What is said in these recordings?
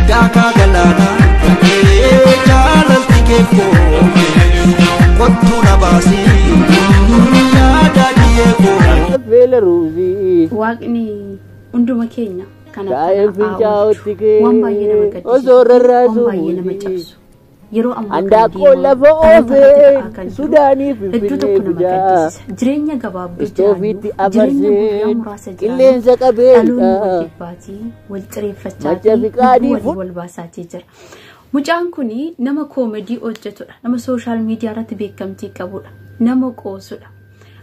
Daakaa galaanaa ta'ee jaalalti kee kooke kottuu na baasii yaadaa dhiyyee koo. Affeela ruuzii. Waaqni hunduma keenya kan Taa'ee akka fincaa'utti haa'u waan baay'ee nama kee gaddisiisu osoo rarraasu waan baay'ee nama muuzii. cabsu yeroo ammaa kan Handaaqqoo deemaa lafa dhaloota irratti ta'aa oofeen kan jiru Sudaanii hedduu Finfinnee tokko nama fidaa. gaddisiisa. Jireenya gabaabduu Istoofiitti jiraannu jireenya guyyaa afarseen muraasa jiraannu qilleensa dhaloonni qabeedha. wal jibbaatii wal cireeffachaa Macha fi fiqaadii lubbuu walii wal baasaatii jira. Mucaan kun nama koomedii hojjetudha. Nama sooshaal miidiyaa irratti beekamtii qabudha. Nama qoosudha.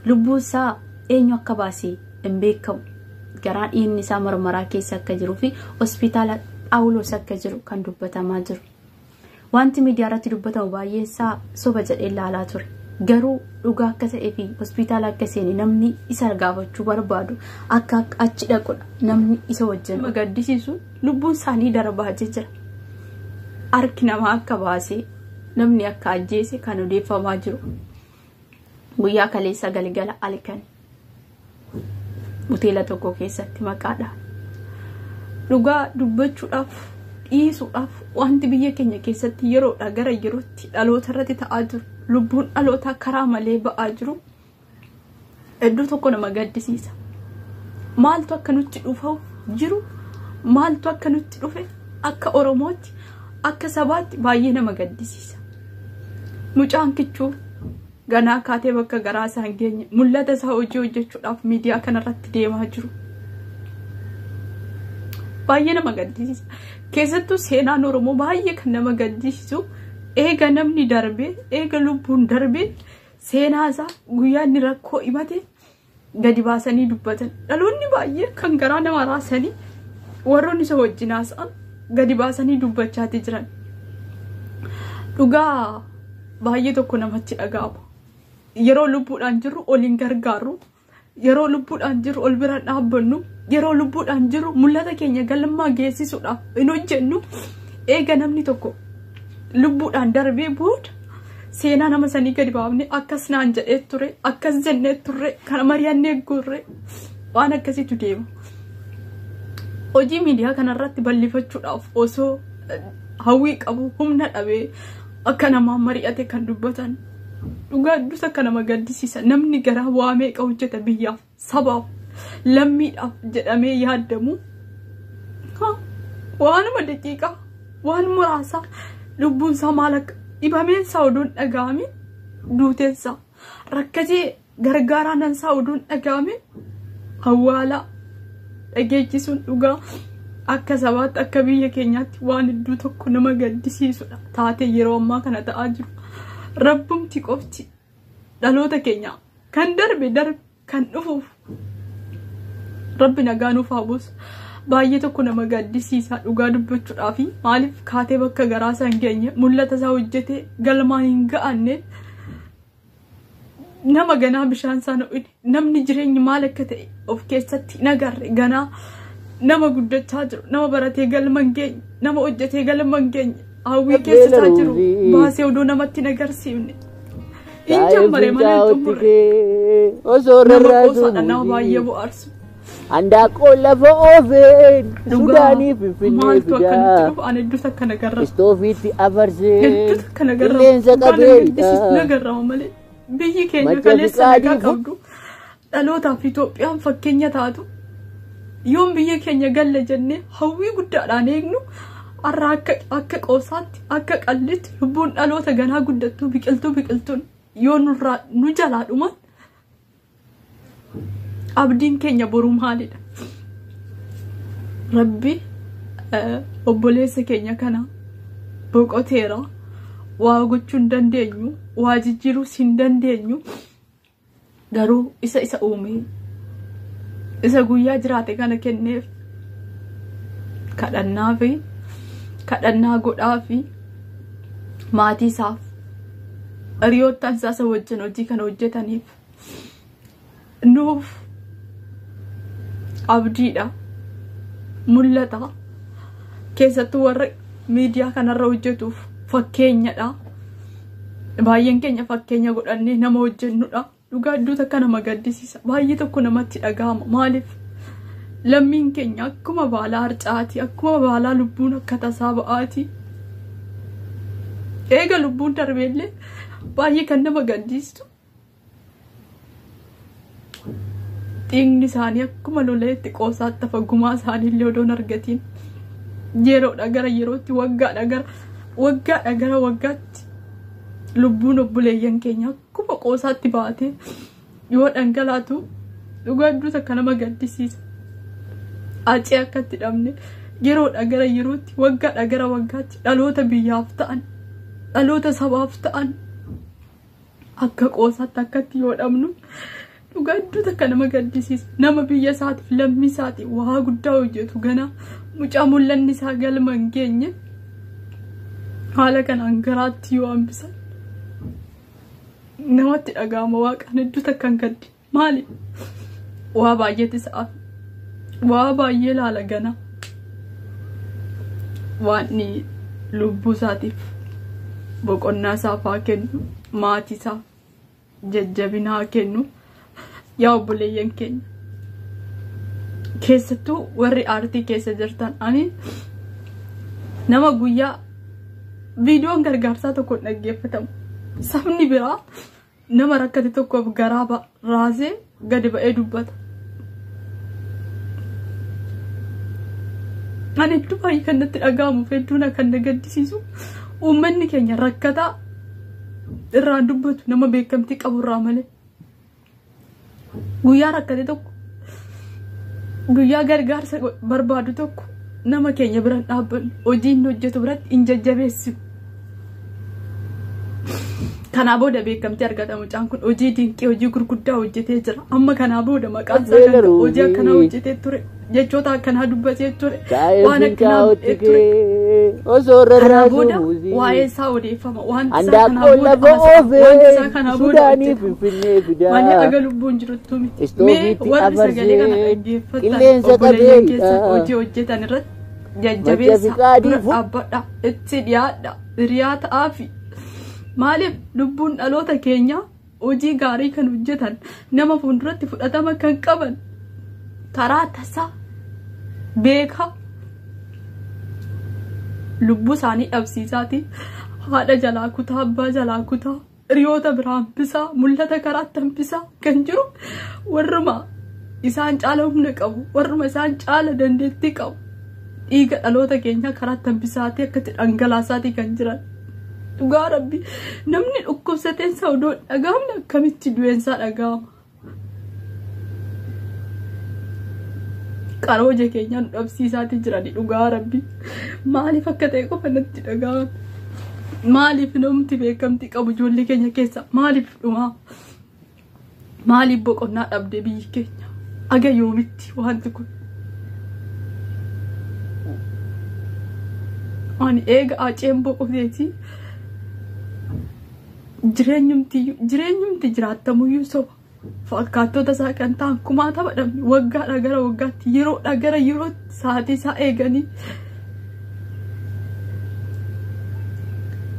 Lubbuun isaa eenyu akka baasee hin beekamu. Garaan dhiigni isaa marmaraa keessa akka jiruu fi hospitaala Phaawulos akka jiru kan dubbatamaa jiru. Wanti miidiyaa irratti dubbatamu baay'een isaa soba jedhee ilaalaa ture. Garuu dhugaa akka ta'ee fi hospitaala akka seene namni isa gaafachuu barbaadu akka achi dhaqudha. Namni isa wajjin nama gaddisiisu lubbuun isaanii darbaa jira. Harki namaa akka baasee namni akka ajjeese kan odeeffamaa jiru. Guyyaa kaleessa galgala halkan hoteela tokko keessatti maqaadhaan. Dhugaa dubbachuudhaaf dhiisuudhaaf wanti biyya keenya keessatti yeroodha gara yerootti dhaloota irratti ta'aa jiru lubbuun dhalootaa karaa malee ba'aa jiru hedduu tokko nama gaddisiisa. Maaltu akka nutti dhufaaf jiru maaltu akka nutti dhufe akka Oromootti akka sabaatti baay'ee nama gaddisiisa. Mucaan kichuu ganaa kaatee bakka garaa isaa hin geenye mul'ata isaa hojii hojjechuudhaaf miidiyaa kanarratti deemaa jiru. Baay'ee nama gaddisiisa. Keessattuu seenaan Oromoo baay'ee kan nama gaddisiisu eega namni darbee eega lubbuun darbee seenaa isaa guyyaa inni rakkoo himate gadi baasanii dubbatan. Dhaloonni baay'ee kan garaa nama raasanii warroonni isa wajjin haasa'an gadi baasanii dubbachaati jiran. Dhugaa baay'ee tokko namatti dhaga'ama. Yeroo lubbuudhaan jirru ol hin gargaarru. Yeroo lubbuudhaan jirru ol bira dhaabbannu. Yeroo lubbuudhaan jirru mul'ata keenya galmaa geessisuudhaaf hin hojjennu. Eega namni tokko lubbuudhaan darbee booda seenaa nama sanii gadi baafne akkas naan jedhee ture akkas jennee turre kana mari'annee gorre waan akkasiitu deema. Hojii miidiyaa kanarratti bal'ifachuudhaaf osoo hawwii qabu humna dhabee akka namaa mari'ate kan dubbatan dhugaa hedduus akka nama gaddisiisa namni garaa waa meeqa hojjeta biyyaaf sabaaf lammiidhaaf jedhamee yaadamu waanuma daqiiqaa waan muraasa lubbuun isaa maal akka dhibameen isaa oduun dhaga'ame duuteen isaa rakkatee gargaaraan isaa oduun dhaga'ame awwaalaa dhageechisuun dhugaa akka sabaatti akka biyya keenyaatti waan hedduu tokko nama gaddisiisudha. Taatee yeroo ammaa kana ta'aa jiru. Rabbumti qofti dhaloota keenya kan darbe darbe kan dhufuuf rabbi nagaa nuuf haa buusu. Baay'ee tokko nama gaddisiisa dhugaa dubbachuudhaaf maaliif kaatee bakka garaa isaa hin geenye mul'ata isaa hojjetee galmaan hin ga'anne nama ganaa bishaan isaa hin namni jireenyi maal akka ta'e of keessatti hin agarre ganaa nama guddachaa jiru nama baratee galma hin geenye nama hojjetee galma hin geenye hawwii keessa isaa jiru baasee oduu namatti hin agarsiifne. Hin Taa'ee jammare malee hin fincaa'utti xumurre. kee osoo Nama rarraasu qoosaadha nama baay'ee muuzii. bohaarsu. Handaaqqoo lafa oofeen Dhugaa Sudaanii Finfinnee maaltu akka nutti fidaa. dhufu ani hedduutu akka nagarra. Istoofiitti afarseen Hedduutu akka nagarra. qilleensa Dhugaa nama gaddisiisu qabeedha. nagarrama malee biyyi keenya Macha kaleessa nagaa fiqaadii qabdu dhalootaaf Itoophiyaan fakkeenya taatu yoom biyya keenya galla jennee hawwii guddaadhaan eegnu har'a akka akka qoosaatti akka qallitti lubbuun dhaloota ganaa guddattuu biqiltuu biqiltuun yoo nurraa nu jalaa dhuman abdiin keenya boruu maalidha? Rabbi obboleessa keenya kana boqoteera. Waa gochuu hin dandeenyu, waa jijjiiruus hin dandeenyu. Garuu isa isa uume isa guyyaa jiraate kana kenneef kadhannaa fi kadhannaa godhaa fi maatii isaaf hiriyoottan isaa isa wajjin hojii kana hojjetaniif nuuf abdiidha mul'ata keessattuu warra miidiyaa kanarra hojjetuuf fakkeenyadha. Baay'een keenya fakkeenya godhannee nama hojjennudha. Dhugaa hedduu takka nama gaddisiisa. Baay'ee tokko namatti dhaga'ama. Maaliif? Lammiin keenya akkuma baalaa harcaati, akkuma baalaa lubbuun akka tasaa ba'aati. Eega lubbuun darbeellee baay'ee kan nama gaddiistu. Dhiigni isaanii akkuma lola'etti qoosaatti hafa, gumaa isaaniillee odoo hin argatiin. Yeroodha gara yerootti, waggaadha gara waggaatti lubbuun obboleeyyan keenya akkuma qoosaatti baatee yoo dhangalaatu dhugaa hedduu takka nama gaddisiisa. Acee akka itti dhabne yeroodha gara yerootti, waggaadha gara waggaatti dhaloota biyyaaf ta'an, dhaloota sabaaf ta'an akka qoosaatti akkatti yoo dhabnu dhugaa hedduu takka nama gaddisiisa. Nama biyya isaatiif, lammii isaatiif waa guddaa hojjetu, gana mucaa mul'anni isaa galma hin geenye haala kanaan garaatti yoo hambisan namatti dhaga'ama. Waaqaan hedduu takka hin gaddi. Maali? Waa baay'eetu isaaf waa baay'ee laala gana. Waan lubbuu isaatiif boqonnaa isaaf haa kennu, maatii isaaf jajjabina haa kennu. Yaa obboleeyyan keenya, keessattuu warri aartii keessa jirtan, ani nama guyyaa viidiyoon gargaarsaa tokko dhaggeeffatamu. Sabni biraa nama rakkate tokkoof garaa raasee gadi ba'ee dubbata. Ani hedduu baay'ee kan natti dhaga'amuuf hedduun kan na gaddisiisu, uummanni keenya rakkataa irraan dubbatu nama beekamtii qabu irraa malee. Guyyaa rakkate tokko, guyyaa gargaarsa barbaadu tokko nama keenya bira dhaabbannu, hojii inni hojjetu biratti hin jajjabeessinu. Kanaa booda beekamtii argata mucaan kun, hojii dinqii, hojii gurguddaa hojjetee jira. Amma kanaa booda maqaan isaa kan hojii akkanaa hojjetee ture, jechoota akkanaa dubbatee ture, waan akkanaa godhee ture. Kanaa booda waa'ee isaa odeeffama. Wanti isaa kanaa booda haasa'ama. Wanti isaa kanaa booda hojjetama. Malee aga lubbuun jiruttu miti. Mee warri sagalee kana dhaggeeffatan, obboleeyyan keessan hojii hojjetan irratti jajjabeessa, dura dhaabbadha, itti dhiyaadha, hiriyaa ta'aafi. Maaliif lubbuun dhaloota keenyaa hojii gaarii kan hojjetan, nama fuulduratti fudhatama kan qaban, karaa tasaa beekaa lubbuu isaanii dhabsiisaati. Haadha jalaa kutaa, abbaa jalaa kutaa, hiriyoota biraa hambisaa, mul'ata karaatti hambisaa kan jiru warruma isaan caala humna qabu, warruma isaan caala dandeettii qabu, dhiiga dhaloota keenyaa karaatti hambisaatii akkatti dhangalaasaatii kan jiran. Dhugaa Rabbi, namni dhukkubsateen isaa odoo dhaga'amne akkamitti du'eensaa dhaga'ama? Qaroo ija keenyaa nu dhabsiisaatii jirani dhugaa Rabbi. Maaliif akka ta'e qofa natti dhaga'ama. Maaliif namti beekamtii qabu ijoollee keenya keessa maaliif dhumaa? Maaliif boqonnaa dhabdee biyyi keenya? Aga yoomitti wanti kun? Ani eega Aceen boqoteeti jireenyumti jiraattamuyyuu soba. Fakkaattota isaa kan ta'an kumaatama dhabne waggaadha gara waggaatti, yeroodha gara yerootti, sa'aatii isaa eeganii.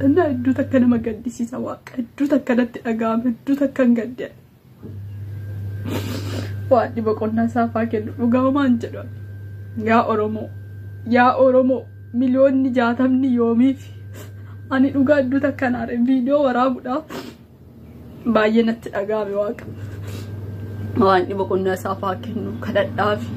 Innaa hedduu takka nama gaddisiisa Waaqa, hedduu takka natti dhaga'ame, hedduu takka hin gadde. Waaqni boqonnaa isaaf haa kennu, dhugamaan jedhu. Yaa Oromoo, yaa Oromoo, miliyoonni 60 yoomiif? Ani dhugaa hedduu takka naare, viidiyoo waraabuudhaaf baay'ee natti dhaga'ame Waaqa. Waaqni boqonnaa isaaf haa kennu, kadhadhaafi.